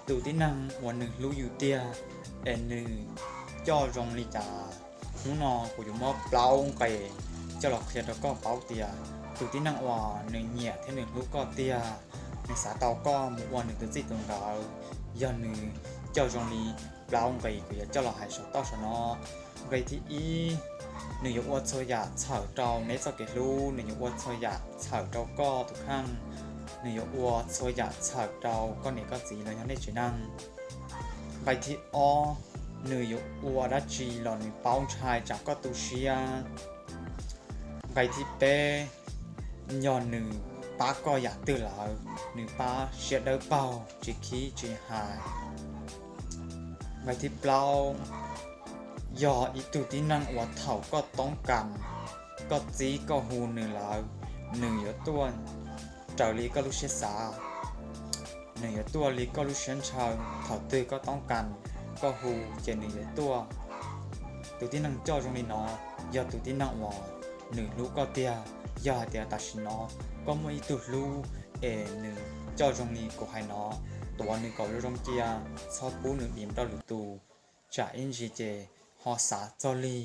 tus tib neeg uas nws hlub yus tiag es nws coj zoo li cas. Hnub no kuv yuav muab plaub nqe coj los qhia rau koj paub tias tus tib neeg uas nws nyiam thiab nws hlub koj tiag, nws xav tau koj mus ua nws tus txij tus nkawm, yog nws coj zoo li plaub nqe kuv yuav coj los hais saum toj saum no. Nqe thib ib, nws yuav ua txhua yam txhawm rau neb txoj kev hlub, nws yuav ua txhua yam txhawm rau koj tus kheej, nws yuav ua txhua yam txhawm rau koj niam koj txiv los yog nej tsev neeg. Nqe thib ob, nws yuav ua dab tsi los nws paub ntshai tsam koj tu siab. Nqe thib peb, yog nws pab koj yam twg lawm, nws pab siab dawb paug tsis khib tsis hais. Nqe thib plaub, yog ib tug tib neeg uas thaum koj toob kas, koj txib koj hu nws lawm, nws yuav tuaj raws li koj lub siab xav. Nws yuav tuaj li koj lub siab ntshaw, thaum twg koj toob kas, koj hu ces nws yuav tuaj. Tus tib neeg coj zoo li no yog tus tib neeg uas nws hlub koj tiag. Yog hais tias tam sim no koj muaj ib tug hlub es nws coj zoo li kuv hais no, tuav nws kom zoo zoo cia, txhob pub nws dim rau lwm tus, tsam ib ntsis ces ho xav txog li.